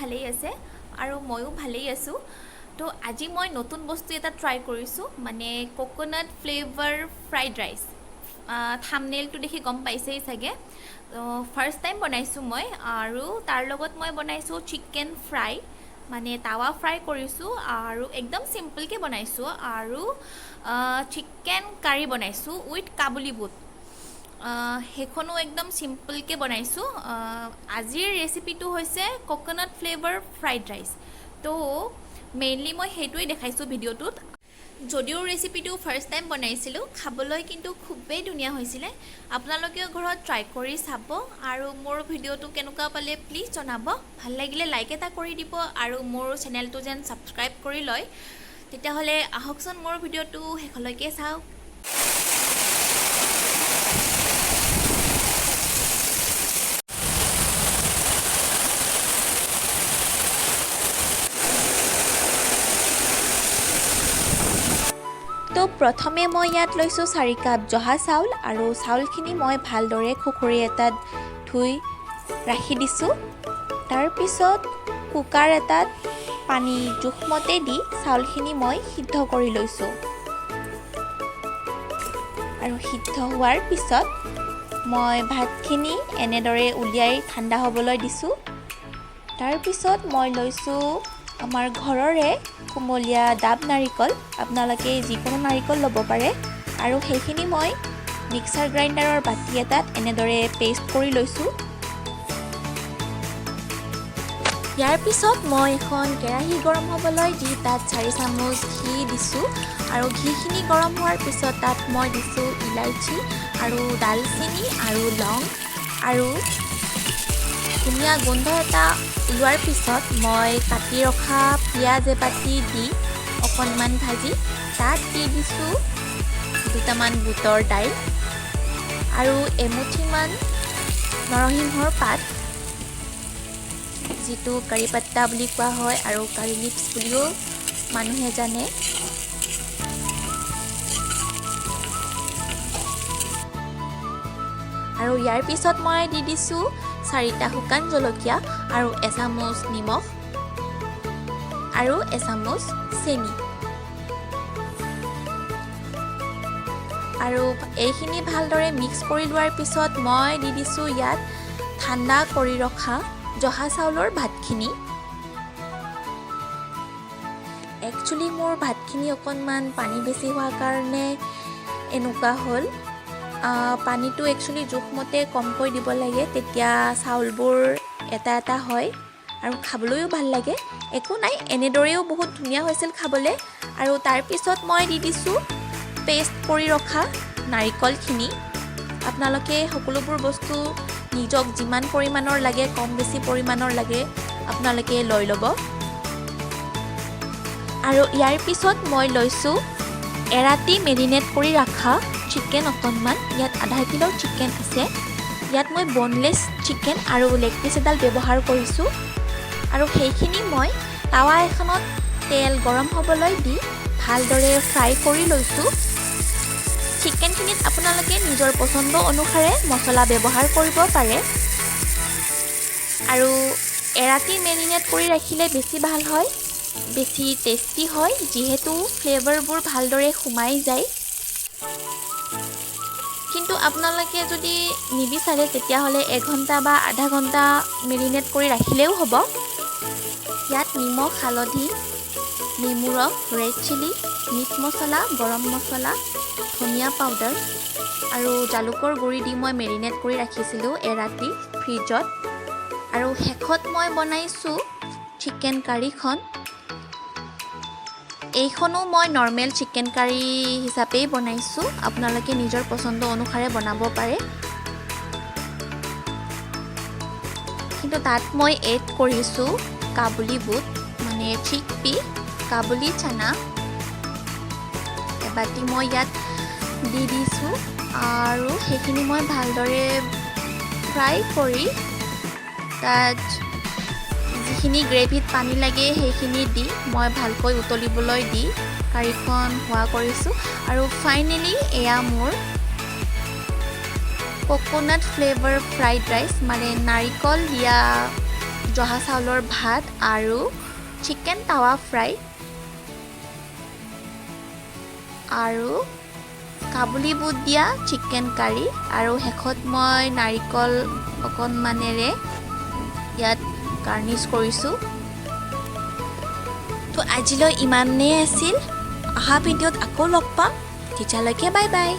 ভালেই আছে আৰু ময়ো ভালেই আছোঁ। তো আজি মই নতুন বস্তু এটা ট্ৰাই কৰিছোঁ, মানে কোকোনাট ফ্লেভাৰ ফ্ৰাইড ৰাইচ। থামনেইলটো দেখি গম পাইছেই চাগে। তো ফাৰ্ষ্ট টাইম বনাইছোঁ মই, আৰু তাৰ লগত মই বনাইছোঁ চিকেন ফ্ৰাই, মানে তাৱা ফ্ৰাই কৰিছোঁ আৰু একদম চিম্পলকৈ বনাইছোঁ, আৰু চিকেন কাৰী বনাইছোঁ উইথ কাবুলী বুট। সেইখনো একদম চিম্পলকৈ বনাইছোঁ। আজিৰ ৰেচিপিটো হৈছে কোকোনাট ফ্লেভাৰ ফ্ৰাইড ৰাইচ। তো মেইনলি মই সেইটোৱেই দেখাইছোঁ ভিডিঅ'টোত। যদিও ৰেচিপিটো ফাৰ্ষ্ট টাইম বনাইছিলোঁ, খাবলৈ কিন্তু খুবেই ধুনীয়া হৈছিলে। আপোনালোকেও ঘৰত ট্ৰাই কৰি চাব আৰু মোৰ ভিডিঅ'টো কেনেকুৱা পালে প্লিজ জনাব। ভাল লাগিলে লাইক এটা কৰি দিব আৰু মোৰ চেনেলটো যেন ছাবস্ক্ৰাইব কৰি লয়। তেতিয়াহ'লে আহকচোন মোৰ ভিডিঅ'টো শেষলৈকে চাওক। তো প্ৰথমে মই ইয়াত লৈছোঁ 4 কাপ জহা চাউল, আৰু চাউলখিনি মই ভালদৰে খুখুৰি এটাত ধুই ৰাখি দিছোঁ। তাৰপিছত কুকাৰ এটাত পানী জোখমতে দি চাউলখিনি মই সিদ্ধ কৰি লৈছোঁ। আৰু সিদ্ধ হোৱাৰ পিছত মই ভাতখিনি এনেদৰে উলিয়াই ঠাণ্ডা হ'বলৈ দিছোঁ। তাৰপিছত মই লৈছোঁ আমাৰ ঘৰৰে কুমলীয়া ডাব নাৰিকল, আপোনালোকে যিকোনো নাৰিকল ল'ব পাৰে। আৰু সেইখিনি মই মিক্সাৰ গ্ৰাইণ্ডাৰৰ বাতি এটাত এনেদৰে পেষ্ট কৰি লৈছোঁ। ইয়াৰ পিছত মই এখন কেৰাহী গৰম হ'বলৈ দি তাত 4 চামুচ ঘি দিছোঁ, আৰু ঘিখিনি গৰম হোৱাৰ পিছত তাত মই দিছোঁ ইলাচি আৰু ডালচেনি আৰু লং, আৰু ধুনীয়া গোন্ধ এটা ওলোৱাৰ পিছত মই কাটি ৰখা পিঁয়াজ এবাতি দি অকণমান ভাজি তাত দি দিছোঁ দুটামান বুটৰ দাইল আৰু এমুঠিমান নৰসিংহৰ পাত, যিটো কাৰি পাত্তা বুলি কোৱা হয় আৰু কাৰি লিভছ বুলিও মানুহে জানে। আৰু ইয়াৰ পিছত মই দি দিছোঁ 4টা শুকান জলকীয়া আৰু এচামুচ নিমখ আৰু এচামুচ চেনি। আৰু এইখিনি ভালদৰে মিক্স কৰি লোৱাৰ পিছত মই দি দিছোঁ ইয়াত ঠাণ্ডা কৰি ৰখা জহা চাউলৰ ভাতখিনি। একচুৱেলি মোৰ ভাতখিনি অকণমান পানী বেছি হোৱাৰ কাৰণে এনেকুৱা হ'ল। পানীটো একচুৱেলি জোখমতে কমকৈ দিব লাগে, তেতিয়া চাউলবোৰ এটা এটা হয় আৰু খাবলৈও ভাল লাগে। একো নাই, এনেদৰেও বহুত ধুনীয়া হৈছিল খাবলৈ। আৰু তাৰপিছত মই দি দিছোঁ পেষ্ট কৰি ৰখা নাৰিকলখিনি। আপোনালোকে সকলোবোৰ বস্তু নিজক যিমান পৰিমাণৰ লাগে, কম বেছি পৰিমাণৰ লাগে, আপোনালোকে লৈ ল'ব। আৰু ইয়াৰ পিছত মই লৈছোঁ এৰাতি মেৰিনেট কৰি ৰখা চিকেন অকণমান। ইয়াত আধা কিলো চিকেন আছে। ইয়াত মই বনলেছ চিকেন আৰু লেগ পিচ এডাল ব্যৱহাৰ কৰিছোঁ। আৰু সেইখিনি মই টাৱা এখনত তেল গৰম হ'বলৈ দি ভালদৰে ফ্ৰাই কৰি লৈছোঁ। চিকেনখিনিত আপোনালোকে নিজৰ পচন্দ অনুসাৰে মছলা ব্যৱহাৰ কৰিব পাৰে। আৰু এৰাতি মেৰিনেট কৰি ৰাখিলে বেছি ভাল হয়, বেছি টেষ্টি হয়, যিহেতু ফ্লেভাৰবোৰ ভালদৰে সোমাই যায়। কিন্তু আপোনালোকে যদি নিবিচাৰে তেতিয়াহ'লে এঘণ্টা বা আধা ঘণ্টা মেৰিনেট কৰি ৰাখিলেও হ'ব। ইয়াত নিমখ, হালধি, নেমু ৰস, ৰেড চিলি, মিট মছলা, গৰম মছলা, ধনিয়া পাউডাৰ আৰু জালুকৰ গুড়ি দি মই মেৰিনেট কৰি ৰাখিছিলোঁ এৰাতি ফ্ৰিজত। আৰু শেষত মই বনাইছোঁ চিকেন কাৰীখন। এইখনো মই নৰ্মেল চিকেন কাৰী হিচাপেই বনাইছোঁ, আপোনালোকে নিজৰ পচন্দ অনুসাৰে বনাব পাৰে। কিন্তু তাত মই এড কৰিছোঁ কাবুলী বুট, মানে চিকপি, কাবুলী চানা এবাতি মই ইয়াত দি দিছোঁ। আৰু সেইখিনি মই ভালদৰে ফ্ৰাই কৰি তাত যিখিনি গ্ৰেভিত পানী লাগে সেইখিনি দি মই ভালকৈ উতলিবলৈ দি কাৰীখন হোৱা কৰিছোঁ। আৰু ফাইনেলি এয়া মোৰ কোকোনাট ফ্লেভাৰ ফ্ৰাইড ৰাইচ, মানে নাৰিকল দিয়া জহা চাউলৰ ভাত আৰু চিকেন টাৱা ফ্ৰাই আৰু কাবুলি বুট দিয়া চিকেন কাৰী আৰু শেষত মই নাৰিকল অকণমানেৰে ইয়াত গাৰ্নিছ কৰিছোঁ। তো আজিলৈ ইমানেই আছিল। অহা ভিডিঅ'ত আকৌ লগ পাম। তেতিয়ালৈকে বাই বাই।